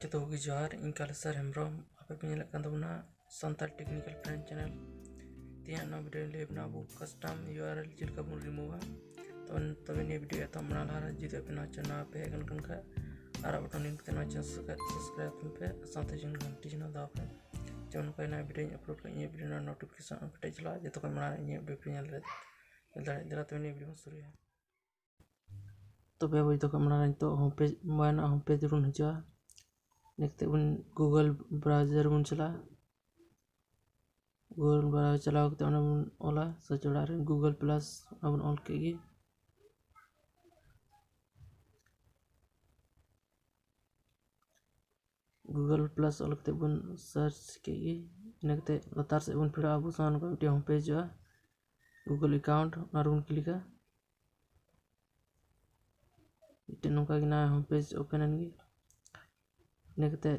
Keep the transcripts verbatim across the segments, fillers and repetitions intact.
ᱡᱚᱛᱚ ᱠᱚᱜᱮ ᱡᱚᱦᱟᱨ, ᱤᱧ ᱠᱟᱞᱮᱥᱚᱨ ᱦᱮᱢᱵᱨᱚᱢ᱾ ᱟᱯᱮ ᱯᱮ ᱧᱮᱞᱮᱫ ᱠᱟᱱ ᱛᱟᱵᱚᱱᱟ ᱥᱟᱱᱛᱟᱲ ᱴᱮᱠᱱᱤᱠᱮᱞ ᱯᱷᱨᱮᱱᱰ ᱪᱮᱱᱮᱞ᱾ ᱛᱮᱦᱮᱧᱟᱜ ᱱᱚᱣᱟ ᱵᱷᱤᱰᱤᱭᱳ ᱞᱟᱹᱭ ᱟᱵᱚᱱᱟ ᱟᱵᱚ ᱠᱟᱥᱴᱚᱢ ᱤᱭᱩ ᱟᱨ ᱮᱞ ᱪᱮᱫ ᱞᱮᱠᱟ ᱵᱚᱱ ᱨᱤᱢᱩᱵᱷᱟ᱾ ᱛᱚᱵᱮ, ᱛᱚᱵᱮ ᱱᱤᱭᱟᱹ ᱵᱷᱤᱰᱤᱭᱳ ᱮᱛᱚᱦᱚᱵ ᱢᱟᱲᱟᱝ ᱞᱟᱦᱟ ᱨᱮ ᱡᱩᱫᱤ ᱟᱯᱮ ᱱᱚᱣᱟ ᱪᱮᱱᱮᱞ ᱱᱟᱣᱟ ᱯᱮ ᱦᱮᱡ ᱟᱠᱟᱱ ᱠᱷᱟᱱ, ᱟᱨᱟᱜ ᱵᱚᱴᱚᱱ ᱞᱤᱝᱠ ᱛᱮ ᱱᱚᱣᱟ ᱪᱮᱱᱮᱞ ᱥᱟᱵᱥᱠᱨᱟᱭᱤᱵ ᱛᱟᱵᱚᱱ ᱯᱮ, ᱥᱟᱶᱛᱮ ᱡᱚᱱ ᱜᱷᱟᱱᱴᱤ ᱪᱤᱱᱦᱟᱹ ᱫᱟᱵᱟᱣ ᱯᱮ᱾ ᱡᱮᱢᱚᱱ ᱱᱚᱝᱠᱟ ᱱᱟᱣᱟ ᱵᱷᱤᱰᱤᱭᱳᱧ ᱟᱯᱞᱳᱰ ᱠᱷᱟᱱ ᱤᱧᱟᱹᱜ ᱵᱷᱤᱰᱤᱭᱳ ᱨᱮᱱᱟᱜ ᱱᱳᱴᱤᱯᱷᱤᱠᱮᱥᱚᱱ ᱟᱯᱮ ᱴᱷᱮᱱ ᱪᱟᱞᱟᱜᱼᱟ, ᱡᱚᱛᱚ ᱠᱷᱚᱱ ᱢᱟᱲᱟᱝ ᱤᱧᱟᱹᱜ ᱵᱷᱤᱰᱤᱭᱳ ᱯᱮ ᱧᱮᱞ ᱫᱟᱲᱮᱭᱟᱜᱼᱟ᱾ ᱧᱮᱞ ᱫᱟᱲᱮᱭᱟᱜᱼᱟ᱾ ᱫᱮᱞᱟ ᱛᱚᱵᱮ ᱱᱤᱭᱟᱹ ᱵᱷᱤᱰᱤᱭᱳ ᱵᱚᱱ ᱥᱩᱨᱩᱭᱟ᱾ ᱛᱚᱵᱮ ᱟᱵᱚ ᱡᱚᱛᱚ ᱠᱷᱚᱱ ᱢᱟᱲᱟᱝ ᱱᱤᱛᱚᱜ ᱦᱳᱢ ᱯᱮᱡᱽ, ᱢᱳᱵᱟᱭᱤᱞ ᱨᱮᱱᱟᱜ ᱦᱳᱢ ᱯᱮᱡᱽ ᱨᱮᱵᱚᱱ ᱦᱤᱡᱩᱜᱼᱟ᱾ ᱤᱱᱟᱹ ᱠᱟᱛᱮ ᱵᱚᱱ ᱜᱩᱜᱚᱞ ᱵᱨᱟᱣᱡᱟᱨ ᱵᱚᱱ ᱪᱟᱞᱟᱜᱼᱟ᱾ ᱜᱩᱜᱚᱞ ᱵᱨᱟᱣᱡᱟᱨ ᱪᱟᱞᱟᱣ ᱠᱟᱛᱮ ᱚᱸᱰᱮ ᱵᱚᱱ ᱚᱞᱟ ᱥᱟᱨᱪ ᱵᱟᱲᱟ ᱨᱮ ᱜᱩᱜᱚᱞ ᱯᱞᱟᱥ, ᱚᱱᱟ ᱵᱚᱱ ᱚᱞ ᱠᱮᱫ ᱜᱮ᱾ ᱜᱩᱜᱚᱞ ᱯᱞᱟᱥ ᱚᱞ ᱠᱟᱛᱮ ᱵᱚᱱ ᱥᱟᱨᱪ ᱠᱮᱫ ᱜᱮ᱾ ᱤᱱᱟᱹ ᱠᱟᱛᱮ ᱞᱟᱛᱟᱨ ᱥᱮᱫ ᱵᱚᱱ ᱯᱷᱮᱰᱚᱜᱼᱟ, ᱟᱵᱚ ᱥᱟᱢᱟᱝ ᱠᱚ ᱢᱤᱫᱴᱮᱱ ᱦᱳᱢ ᱯᱮᱡᱽ ᱦᱤᱡᱩᱜᱼᱟ, ᱜᱩᱜᱚᱞ ᱮᱠᱟᱣᱩᱱᱴ, ᱚᱱᱟ ᱨᱮᱵᱚᱱ ᱠᱞᱤᱠᱟ᱾ ᱢᱤᱫᱴᱮᱱ ᱱᱚᱝᱠᱟ ᱜᱮ ᱱᱟᱣᱟ ᱦᱳᱢ ᱯᱮᱡᱽ ᱳᱯᱮᱱ ᱮᱱ ᱜᱮ᱾ ᱤᱱᱟᱹ ᱠᱟᱛᱮ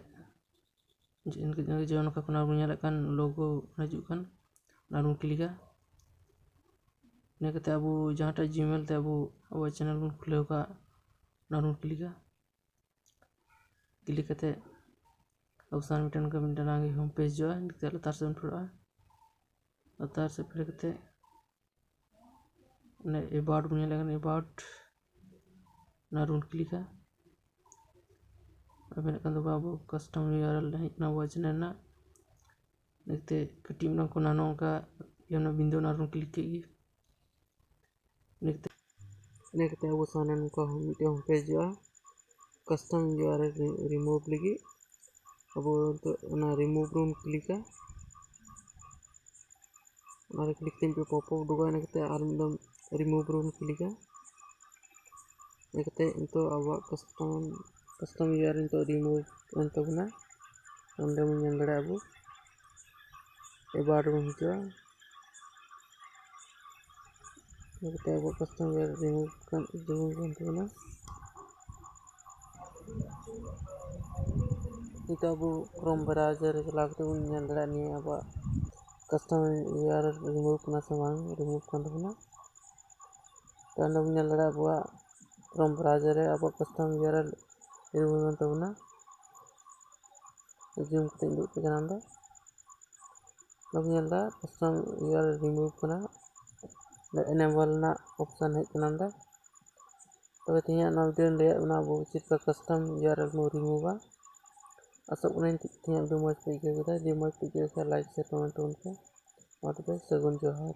ᱡᱮ, ᱤᱱᱟᱹ ᱠᱟᱛᱮ ᱡᱮ ᱱᱚᱝᱠᱟ ᱠᱷᱚᱱᱟᱜ ᱵᱚᱱ ᱧᱮᱞᱮᱫ ᱠᱟᱱ ᱞᱳᱜᱳ ᱦᱤᱡᱩᱜ ᱠᱟᱱ, ᱚᱱᱟ ᱨᱮᱵᱚᱱ ᱠᱞᱤᱠᱟ᱾ ᱤᱱᱟᱹ ᱠᱟᱛᱮ ᱟᱵᱚ ᱡᱟᱦᱟᱸᱴᱟᱜ ᱡᱤᱢᱮᱞ ᱛᱮ ᱟᱵᱚ ᱟᱵᱚᱣᱟᱜ ᱪᱮᱱᱮᱞ ᱵᱚᱱ ᱠᱷᱩᱞᱟᱹᱣ ᱠᱟᱜ, ᱚᱱᱟ ᱨᱮᱵᱚᱱ ᱠᱞᱤᱠᱟ᱾ ᱠᱞᱤᱠ ᱠᱟᱛᱮ ᱟᱵᱚ ᱥᱟᱢᱟᱝ ᱢᱤᱫᱴᱮᱱ ᱱᱚᱝᱠᱟ ᱢᱤᱫᱴᱮᱱ ᱱᱟᱣᱟ ᱜᱮ ᱦᱳᱢ ᱯᱮᱡᱽ ᱦᱤᱡᱩᱜᱼᱟ᱾ ᱤᱱᱟᱹ ᱠᱟᱛᱮ ᱞᱟᱛᱟᱨ ᱥᱮᱫ ᱵᱚᱱ ᱯᱷᱮᱰᱚᱜᱼᱟ᱾ ᱞᱟᱛᱟᱨ ᱥᱮᱫ ᱯᱷᱮᱰ ᱠᱟᱛᱮ ᱚᱱᱮ ᱮᱵᱟᱣᱩᱴ ᱵᱚᱱ ᱧᱮᱞᱮᱫ ᱠᱟᱱᱟ, ᱮᱵᱟᱣᱩᱴ, ᱚᱱᱟ ᱨᱮᱵᱚᱱ ᱠᱞᱤᱠᱟ᱾ ᱟᱵᱮᱱᱟᱜ ᱠᱟᱱ ᱛᱟᱵᱚᱱᱟ ᱟᱵᱚ ᱠᱟᱥᱴᱚᱢ ᱤᱭᱩ ᱟᱨ ᱮᱞ ᱦᱮᱡ ᱮᱱᱟ ᱟᱵᱚᱣᱟᱜ ᱪᱮᱱᱮᱞ ᱨᱮᱱᱟᱜ᱾ ᱤᱱᱟᱹ ᱠᱟᱛᱮ ᱠᱟᱹᱴᱤᱡ ᱚᱱᱟ ᱠᱚ ᱱᱟᱱᱚ ᱚᱱᱠᱟ ᱤᱭᱟᱹ ᱨᱮᱱᱟᱜ ᱵᱤᱱᱫᱩ, ᱚᱱᱟ ᱨᱮᱵᱚᱱ ᱠᱞᱤᱠ ᱠᱮᱫ ᱜᱮ᱾ ᱤᱱᱟᱹ ᱠᱟᱛᱮ, ᱤᱱᱟᱹ ᱠᱟᱛᱮ ᱟᱵᱚ ᱥᱟᱢᱟᱝ ᱨᱮ ᱱᱚᱝᱠᱟ ᱢᱤᱫᱴᱮᱱ ᱦᱳᱢ ᱯᱮᱡᱽ ᱦᱤᱡᱩᱜᱼᱟ, ᱠᱟᱥᱴᱚᱢ ᱤᱭᱩ ᱟᱨ ᱮᱞ ᱨᱤᱢᱩᱵᱷ ᱞᱟᱹᱜᱤᱫ᱾ ᱟᱵᱚ ᱱᱤᱛᱚᱜ ᱚᱱᱟ ᱨᱤᱢᱩᱵᱷ ᱨᱮᱵᱚᱱ ᱠᱞᱤᱠᱟ᱾ ᱚᱱᱟᱨᱮ ᱠᱞᱤᱠ ᱛᱮ ᱢᱤᱫᱴᱮᱱ ᱯᱚᱯ ᱟᱯ ᱩᱰᱩᱠᱚᱜᱼᱟ᱾ ᱤᱱᱟᱹ ᱠᱟᱛᱮ ᱟᱨ ᱢᱤᱫ ᱫᱚᱢ ᱨᱤᱢᱩᱵᱷ ᱨᱮᱵᱚᱱ ᱠᱞᱤᱠᱟ᱾ ᱤᱱᱟᱹ ᱠᱟᱛᱮ ᱱᱤᱛᱚᱜ ᱟᱵᱚᱣᱟᱜ ᱠᱟᱥᱴᱚᱢ, ᱠᱟᱥᱴᱚᱢ ᱤᱭᱩ ᱟᱨ ᱮᱞ ᱱᱤᱛᱚᱜ ᱨᱤᱢᱩᱵᱷ ᱮᱱ ᱛᱟᱵᱚᱱᱟ᱾ ᱚᱸᱰᱮ ᱵᱚᱱ ᱧᱮᱞ ᱫᱟᱲᱮᱭᱟᱜᱼᱟ ᱟᱵᱚ ᱮᱵᱟᱣᱩᱴ ᱨᱮᱵᱚᱱ ᱦᱤᱡᱩᱜᱼᱟ᱾ ᱤᱱᱟᱹ ᱠᱟᱛᱮ ᱟᱵᱚᱣᱟᱜ ᱠᱟᱥᱴᱚᱢ ᱤᱭᱩ ᱟᱨ ᱮᱞ ᱨᱤᱢᱩᱵᱷ ᱠᱟᱱ, ᱨᱤᱢᱩᱵᱷ ᱠᱟᱱ ᱛᱟᱵᱚᱱᱟ᱾ ᱱᱤᱛᱚᱜ ᱟᱵᱚ ᱠᱨᱳᱢ ᱵᱨᱟᱣᱡᱟᱨ ᱨᱮ ᱪᱟᱞᱟᱣ ᱠᱟᱛᱮ ᱵᱚᱱ ᱧᱮᱞ ᱫᱟᱲᱮᱭᱟᱜᱼᱟ ᱱᱤᱭᱟᱹ ᱟᱵᱚᱣᱟᱜ ᱠᱟᱥᱴᱚᱢ ᱤᱭᱩ ᱟᱨ ᱮᱞ ᱨᱤᱢᱩᱵᱷ ᱠᱟᱱᱟ ᱥᱮ ᱵᱟᱝ, ᱨᱤᱢᱩᱵᱷ ᱠᱟᱱ ᱛᱟᱵᱚᱱᱟ᱾ ᱛᱚ ᱚᱸᱰᱮ ᱵᱚᱱ ᱧᱮᱞ ᱫᱟᱲᱮᱭᱟᱜᱼᱟ ᱟᱵᱚᱣᱟᱜ ᱠᱨᱳᱢ ᱵᱨᱟᱣᱡᱟᱨ ᱨᱮ ᱟᱵᱚᱣᱟᱜ ᱠᱟᱥᱴᱚᱢ ᱤᱭᱩ ᱟᱨ ᱮᱞ ᱨᱤᱢᱩᱵᱷ ᱮᱱ ᱛᱟᱵᱚᱱᱟ᱾ Zoom ᱠᱟᱛᱮ ᱤᱧ ᱩᱫᱩᱜ ᱟᱯᱮ ᱠᱟᱱᱟ ᱱᱚᱰᱮ᱾ ᱱᱚᱰᱮ ᱧᱮᱞ ᱮᱫᱟ custom U R L remove ᱠᱟᱱᱟ, ᱱᱚᱰᱮ enable ᱨᱮᱱᱟᱜ option ᱦᱮᱡ ᱠᱟᱱᱟ ᱱᱚᱰᱮ᱾ ᱛᱚᱵᱮ ᱛᱮᱦᱮᱧᱟᱜ ᱱᱚᱣᱟ video ᱨᱮ ᱞᱟᱹᱭᱟᱫ ᱵᱚᱱᱟ ᱟᱵᱚ ᱪᱮᱫ ᱞᱮᱠᱟ custom U R L ᱵᱚᱱ remove ᱟ᱾ ᱟᱥᱚᱜ ᱠᱟᱹᱱᱟᱹᱧ ᱛᱮᱦᱮᱧᱟᱜ video ᱢᱚᱡᱽ ᱯᱮ ᱟᱹᱭᱠᱟᱹᱣ ᱠᱮᱫᱟ᱾ ᱡᱩᱫᱤ ᱢᱚᱡᱽ ᱯᱮ ᱟᱹᱭᱠᱟᱹᱣ ᱠᱷᱟᱱ like, share, comment ᱛᱟᱵᱚᱱ ᱯᱮ᱾ ᱢᱟ ᱛᱚᱵᱮ ᱥᱟᱹᱜᱩᱱ ᱡᱚᱦᱟᱨ᱾